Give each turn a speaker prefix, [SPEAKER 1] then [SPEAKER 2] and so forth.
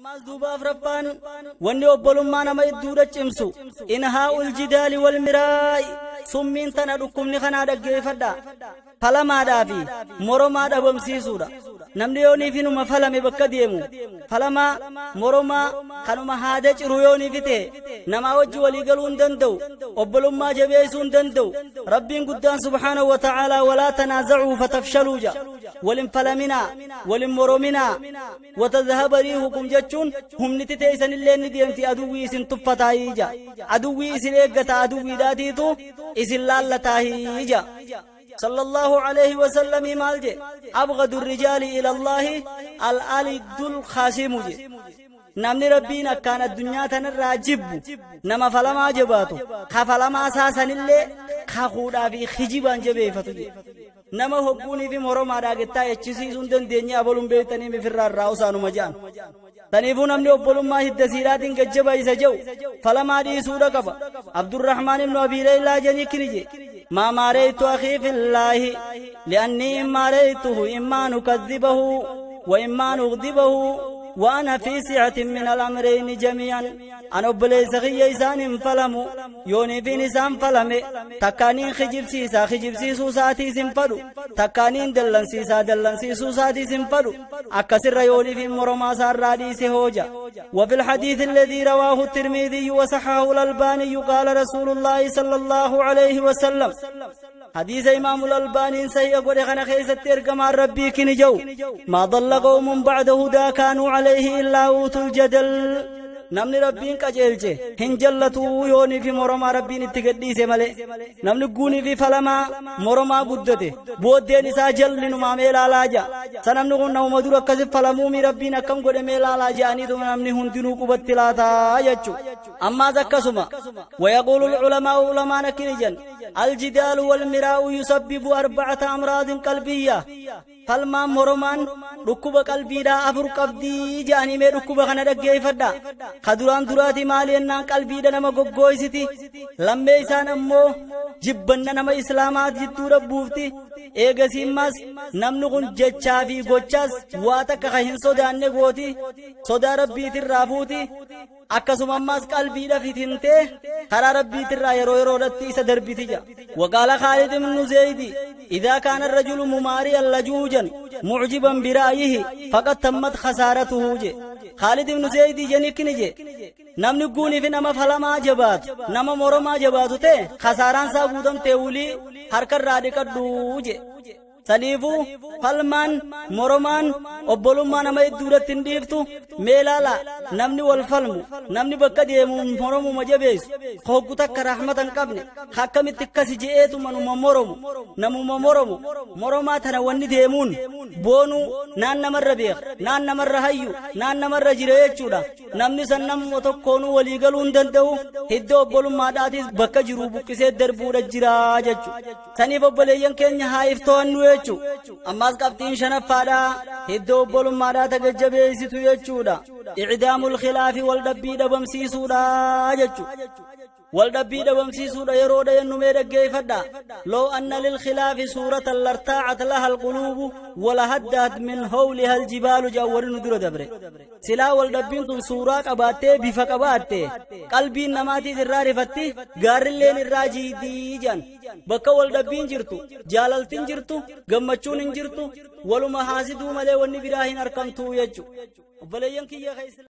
[SPEAKER 1] Duubaaf rabbaan wanni obbolummaa nama idduudha cimsu inhaa'ul jidaali wal miraa'i summiin tana dhukkubni kanaa dhaggeeffadha falamaadhaa fi moromaa dhabamsiisuudha. Namni yooniif inuma falame bakka deemu falamaa moromaa kanuma haada ciru yooniif ta'e namaa wajji walii galuu hin danda'u, obbolummaa jabeessuu hin danda'u. Rabbiin guddaan subhaanahu wa ta'aalaa walaa tanaaza'uu fatafshaluu ja walin falaminaa walin morominaa watadhahaba riihukum jechuun humniti teessanillee ni deemti aduwwii isin tuffataayii ja aduwwii isin eeggata aduwwiidhaatiitu isin laallataayii ja. صلى الله عليه وسلم مالجي أبغض الرجال إلى الله الألد الخاسم جي. namni rabbiin akkaan addunyaa tanarraa jibbu nama falamaa jabaatu ka falamaa saasanillee kakuudhaa fi kijibaan jabeeffatu jedhe. Nama hogguunii fi moromaadhaa gettaa echisiisuu hin dandeenye abaluun beektanii mifirraa irraa usaanuma jedhan. Saniifuu namni obbolummaa hidda siidhaatiin gajjaba isa jedhu falamaa dhiisuudha qaba. Abdurrahmaan ibnu Abii Leylaa jedhani je ما ماريت أخي في الله لأني إن ماريته إما نكذبه وإما نغضبه وأنا في سعة من الأمرين جميعا. أنا أبليس خيسان فلمو يوني في نسان فلمي تكانين خجب سيسا خجب سيسو ساتي سنفلو تكانين دلن سيسا دلن سيسو ساتي سنفلو أكسر يوني في مرما سار سهوجا. وفي الحديث الذي رواه الترمذي وصححه الألباني قال رسول الله صلى الله عليه وسلم حديث إمام الألباني سيقول خنا خيسة تركما ربي كنجو ما ضل قوم بعد هدى كانوا عليه إلا أوتوا الجدل. namni rabbiin qajeelche hin jallatu yoonii fi moromaa rabbiin itti gadhiise malee namni guunii fi falamaa moromaa guddate booddeen isaa jallinumaa mee ilaalaa ja'a. Sa namni kun namuma dura akkasi falamuumi rabbiin akkam godhe mee ilaalaa ja'aniitu namni hundinuu qubatti laataa jechuudha. Ammaas akkasuma wayaquulu ulamaa'u ulamaan akkini jan aljidaalu walmiraa'u yusabbibu arbacata amraadin qalbiyya. Falmaan moromaan dhukkuba qalbiidhaa afur qabdii ja'anii mee dhukkuba kana dhaggeeffadha. Kaduraan duraati maali ennaan qalbiidha nama goggooysiti lammee isaan ammoo jibbanna nama islaamaa jidduudha buufti eegasiimmas namni kun jechaa fi gochaas waa takka ka hin sodaanne gooti sodaa rabbiitirraa fuuti akkasuma ammaas qalbiidha fitintee karaa rabbiitirraa yeroo yeroodhatti isa darbiti ja. وقال خالد بن زيد إذا كان الرجل مماريا لجوجا معجبا برأيه فقد تمت خسارته جي. خالد بن زيد جنكني جي namni guunii fi nama falamaa jabaatu nama moromaa jabaatu ta'e khasaaraan isaa guutamtee wulii harkarraa dhiqadhuu je. Saniifuu falmaan moromaan obbolummaa nama idduudhatti hin dhiiftu mee ilaala namni wal falmu namni bakka deemu moromuma jabeessu hoggu takka rahmata hin qabne akkamitti akkasi je'eetuma numa moromu namuma moromu moromaa tana wanni deemuun boonuu naan namarra beeka naan namarra hayyu naan namarra jira jechuudha. Namni san namuma tokkoonuu walii galuu hin danda'u hidda obbolummaadhaatis bakka jiru buqqisee darbuudha jira jechuudha. Saniif obboleeyyan keenya haa iftoonnu jechuudha. Ammaas qabxiin shanaffaadhaa hidda obbolummaadhaa tagajjabeessitu jechuudha. Icdaamul khilaafi wal dhabbii dhabamsiisuudha jechuudha. Wal dhabbii dhabamsiisuudha yeroo dhayannu mee dhaggeeffadha. Law anna lilkhilaafi suuratan lartaa'at laha alquluubu walahaddat min hawliha aljibaalu jaawwari nu dura dabre. Silaa wal dhabbiin tun suuraa qabaattee bifa qabaatte qalbiin namaatiis irraa rifatti gaarrilleen irraa jiidii jedhan. Bakka wal dhabbiin jirtu jaalaltiin jirtu gammachuun hin jirtu waluma haasiduu malee wanni biraa hin argamtu jechuudha. Obboleeyyan kiyya